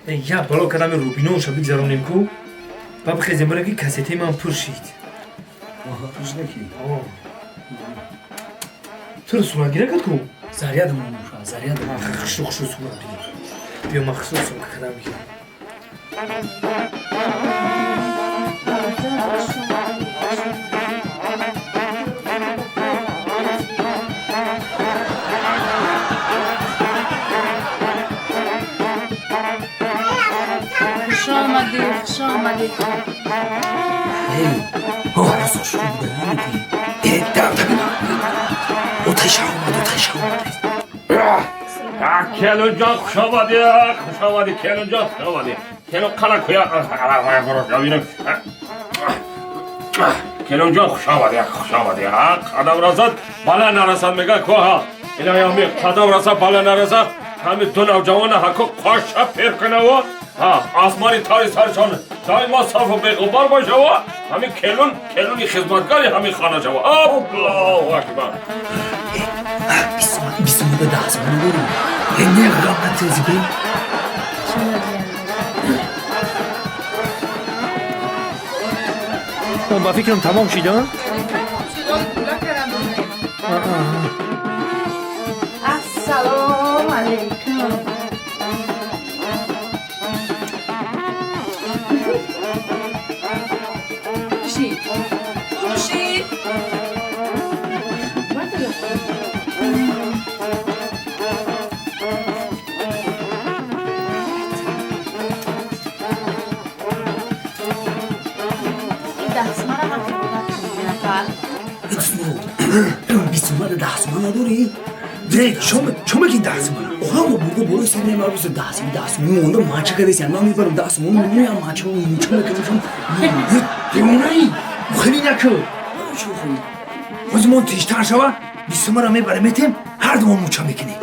Я бало кадами рубиноша бигзаронем ку. Ба бихезем бара ки кассетаи ман пур шид. Пур шуда ки? Туро суратгира кард ку? Зарядам муша, зарядам. Хушу хушу сурат бигир. Биё ман хушу сумка кадам бигирам. Хуш омадӣ, хуш омадӣ. Эй, о, шуд буда, э, да, да, да. Оташа омад, оташа омад. Келинҷон, хуш омадӣ, хуш омадӣ, келинҷон, хуш омадӣ. Келин қара куя. Келинҷон, хуш омадӣ, хуш омадӣ. Қадам расад, бала нарасад мегӯяд ку ҳа. Илоҳи ами қадам расад, бала нарасад. Ҳами ду навҷавона ҳаку қоша пир кунаву ҳа осмони тори саршон доимо софу беғубор бошаву ҳами келун келуни хизматгари ҳами хона шава. Аллоҳу акбар. 20 сомон, 20 сомон, 10 сомон дорӣ? Э, не ғам натези бе. Ба фикрам тамом шид, а? Ассалому алайкум. Бишин. Бишин. Ин дастмара ман хӯрдам. 20 сомон, 10 сомон надорӣ? Не, чо мегин 10 сомон? Оҳа, мо бурда болои сари ман бисо 10 сомон, 10 сомон монда мача кардеси. Ман мебарам 10 сомон, меям мача муча мекунам. Девонаи? Хеле наку. Чо хӯрӣ? Ҳозир мон тинчтар шава, 20 сомонро мебарем метем, ҳар думон муча мекунем.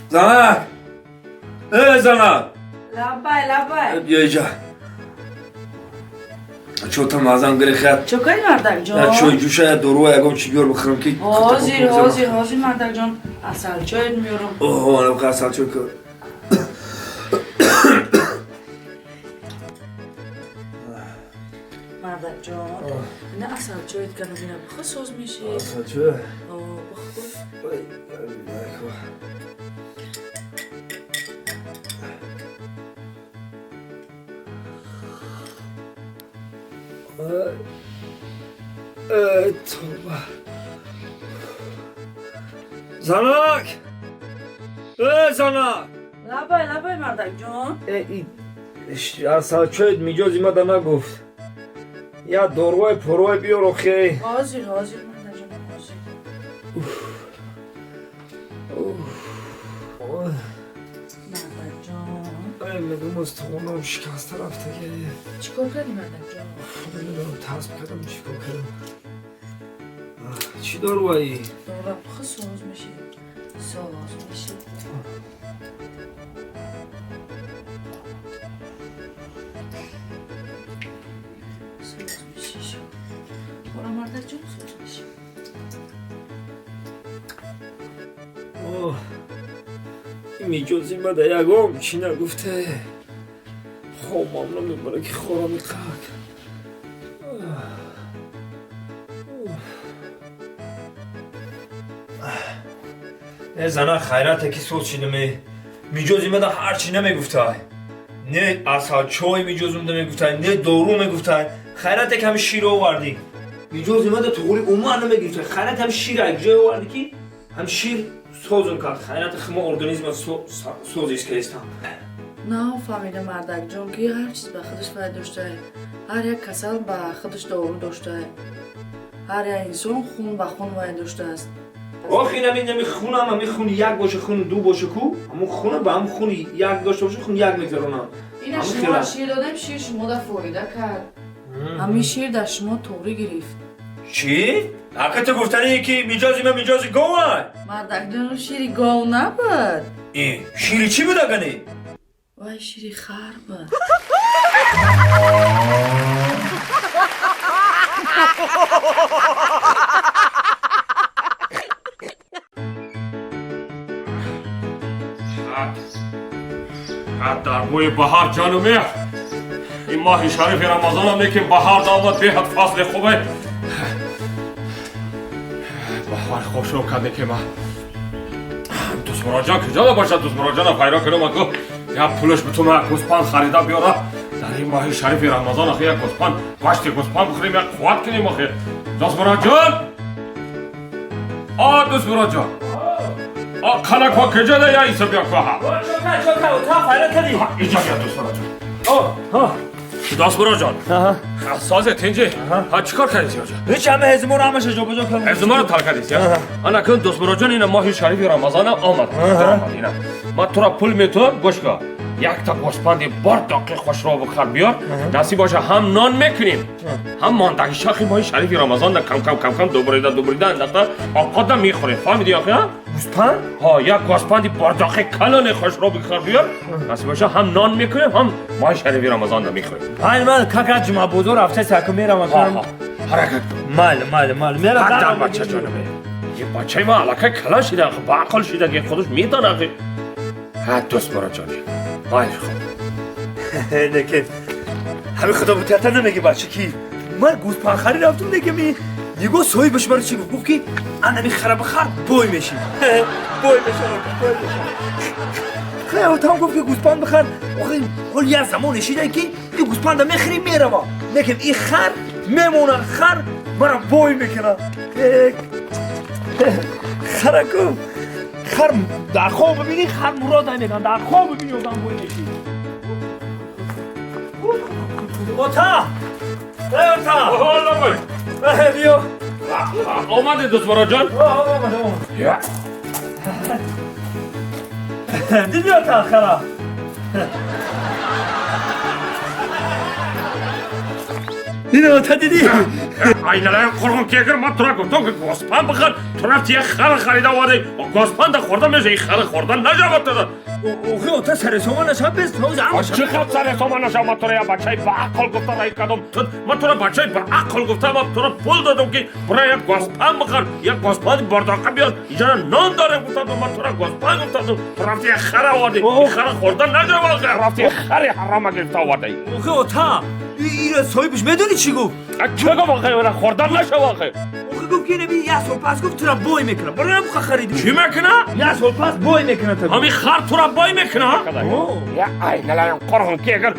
Занак! Э, занак! Лаббай, лаббай. Биё иҷа. Чо там азам гирехат? Чо кардӣ, мардакҷон? Я чой ҷӯша, я доруа, ягон чӣ биёр бихӯрам ки. Ҳозир, ҳозир, ҳозир, мардакҷон. Асалчоят меёрам. Оҳо, ана асалчой ку. Мардакҷон, ина асалчоят кана бина бихӯр, соз мешӣ. Асалчой? О, бихӯр. Ой, Тавба. Занак! Э, занак! Лаббай, лаббай, мардакҷон. Э, асалчоят миҷози мада нагуфт. Я доруай поруай биёр охе. Ҳозир, ҳозир, мардакҷон, ҳозир. Мардакҷон. Ай, мегум устухонам шикаста рафтаги. Чӣ кор кардӣ, мардакҷон? Намедонам, тасб кардам, чӣ кор кардам. Чӣ доруаи? Дора бихӯр, соз мешӣ. Соз мешӣ. Соз мешӣ. Хӯра, мардакҷон, соз мешӣ. Оҳ, миҷози мада ягон чӣ нагуфте. Хобам намебара ки хорами қак. Не, зана, хайрате ки соз шидаме. Миҷози мада ҳар чӣ намегуфтай. Не асалчой миҷозумда мегуфтай, не дору мегуфтай. Хайрате ки ҳами шир овардӣ. Миҷози мада туғри умуман намегирифтай. Хайрат ҳами шир ҷой овардӣ ки ҳам шир созум кард. Хайрати химо организма созис кестам. Нафаҳмида, мардакҷон, ки ҳар чиз ба худаш вай доштае. Ҳар як касал ба худаш дору доштае. Ҳар як инсон хун ба хун вай доштааст. Ох, ин ами хунам, ами хун як боше, хун ду боше ку, ҳамун хуна ба ҳамун хуни як дошта боше, хун як мегзаронам. Ина Ҳамун шумо хела. Шир додем, шир шумода фоида кард. Ҳамин шир дар шумо туғрӣ гирифт. Чӣ? Ака, ту гуфтание ки миҷози ман миҷози говай? Мардакҷон, шири гов набуд. Э, шири чӣ буд агане? Вай шири хар буд. Дар бӯи баҳар ҷону меҳр ин моҳи шарифи рамазонам лекин баҳар даомад беҳад фасли хубе баҳар хушрӯ карде ки ма дӯстмуроҷон куҷо бошад? Дӯстмуроҷона пайдо кунам, аку як пулаш битум як гӯспанд харида биёра. Дар ин моҳи шарифи рамазон ахи як гӯспанд, гӯшти гӯспанд бихӯрем, як қувват кунем. Ахи дӯстмуроҷон, а дӯстмуроҷон, а қалакҳо куҷода? Я иса биё коҳа. Иҷа биё дӯстмуроҷон. Дӯстмуроҷон, созе тинҷи, чӣ кор кардӣ зиёҷон? Ҳеҷ, ҳама ҳезуморо ҳамаша ҷобаҷо кардам. Ҳезуморо тал кардӣ? Ана кун дӯстмуроҷон, ина моҳи шарифи рамазона омад, ина ман тура пул метавам, гӯш кун, якта гӯспанди бор доқи хушро бихар биёр, насиб боша ҳам нон мекунем, ҳам мондаги шахи моҳи шарифи рамазон да кам кам кам кам дубрида дубрида андахта овқотда мехӯрем. Фаҳмидӣ охи? Гӯспанд? Ҳа, як гӯспанди бордоқи калоне хушро бихар биёр, насиб боша ҳам нон мекунем, ҳам моҳи шарифи рамазон да мехӯрем. Айн ман кака ҷумъабозор рафта саку меравам. Ҳаракат кун. Майли, майли, майли, мерам. Дар бача ҷонаме, бачаи ман аллакай калон шида, ба ақл шида, худаш медона. Ҳа дӯстмуроҷони, майли, хуб. Лекин ҳами худо бутята намеги бача ки ман гӯспандхарӣ рафтум, лекин ми нигоҳ соҳибаш маро чӣ гуфт? Гуфт ки анами хара бихар, бой мешӣ. Бой мешам, бой мешам. Хай, там гуфт ки гӯспанд бихар. Охи ҳол як замоне шида ки ин гӯспанда мехӯри, мерава, лекин ин хар мемона, хар мара бой мекуна. Хараку хар дар хоб бибинӣ, хар мурод мекунад, дар хоб бибинӣ, одам бой мешӣ. Ота, ота, биё. Омадӣ, дӯстмуроҷон? Омадам. Дидӣ, ота, хара? Диди, ота, дидӣ? Айналаи қурғун кегир, ман тура гуфтам ки гӯспанд бихар, ту рафти як хара харида овардӣ. Гӯспанда хӯрда меша, ин хара хӯрда нашавад туда. Охи ота, саресома нашав, бес. Чӣ қад саресома нашав? Ман тура як бачаи баақл гуфта раи кардам. Ман тура бачаи баақл гуфта, ман тура пул додам ки бура як гӯспанд бихар, як гӯспанди бордоқа биёр, иҷора нон дорем гуфтам. Ман тура гӯспанд гуфтам, ту рафти як хара овардӣ. Ин хара хӯрда нашавад, рафти як хари ҳарома гирифта овардаӣ. Охи ота, ира соҳибаш медонӣ чӣ гуфт? Чӣ гуфт охи? Ира хӯрдан нашава охи. Охи гуфт ки инаби як сол пас, гуфт, тура бой мекуна, барои ҳам харидем. Чӣ мекуна? Як сол пас бой мекуна та. Ҳами хар тура бой мекуна? Я айналаям қурғун кегир,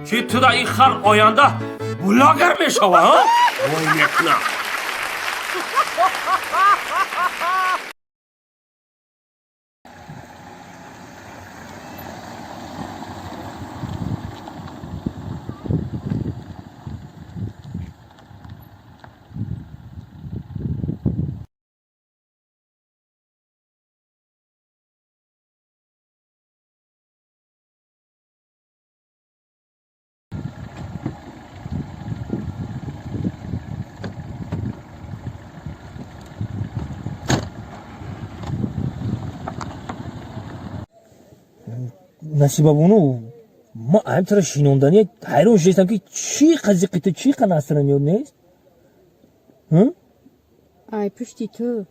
чи туда ин хар оянда блогер мешава? Бой мекуна. Насибабону, ман ҳамтара шинондани ҳайрон шудастам ки чӣ қазиқи ту, чӣ қа настроение нест? Ай пушти ту.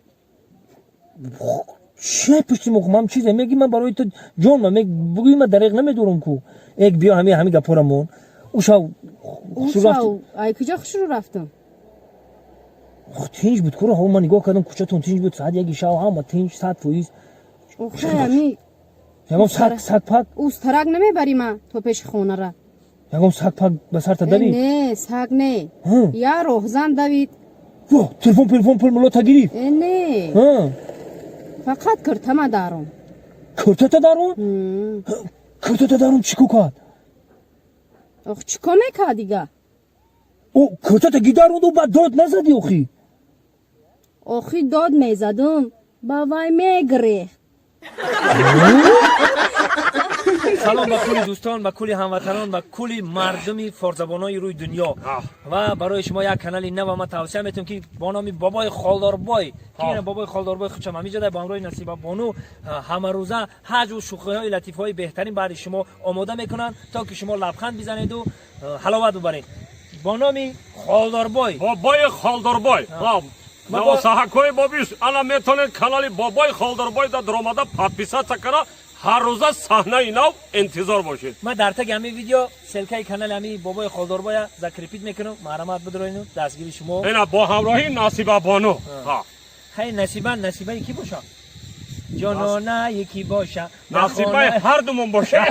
Чи ай пушти мо? Ман чизе меги, ман барои ту ҷон ма бугӯи, ман дареғ намедорам ку. Эк биё, ҳами гапора мон. Ушав ай куҷо хушрӯ рафтам? Тинҷ буд кура, ман нигоҳ кардам, кӯчатон тинҷ буд, соат 1 шав, ҳама тинҷ, 100%. Охай, ягон саг саг пак? Устарак намебарӣ ма то пеши хонара. Ягон саг пак ба сарта давид? Не, саг не, я роҳзан давид. Телефон, телефон, пул мулота гирифт? Не, фақат киртама дарон. Киртата дарон? Киртата дарон чӣ ко кард? Ох, чӣ ко мекард дига? О, киртата гидаронду, баъд дод назадӣ охи? Охи, дод мезадум, ба вай мегирехт. Салом ба кулли дӯстон, ба кулли ҳамватанон, ба кулли мардуми форсзабонои рӯи дунё ва барои шумо як канали нава ман тавсия метавам ки бо номи Бобои Холдорбой, ки ина Бобои Холдорбой худшам ҳамиҷода бо ҳамроҳи Насибабону ҳамарӯза ҳаҷву шӯхиҳои латифаҳои беҳтарин баъди шумо омода мекунанд, то ки шумо лабханд бизанеду ҳаловат бубаред. Бо номи Холдорбой. Бобои Холдорбой. Навосаҳакҳои бобиш, ана метавонед канали Бобои Холдорбой да дуромада, подписаться кара, ҳар рӯза саҳнаи нав интизор бошед. Ман дар таги ҳамин видео ссылкаи канали ҳамин Бобои Холдорбоя закрепить мекунам. Марҳамат, бидроину дастгири шумо. Ина бо ҳамроҳии Насиба бону. Хай, Насиба, Насибаи кӣ боша? Ҷонона, яки боша. Насибаи ҳар думон боша.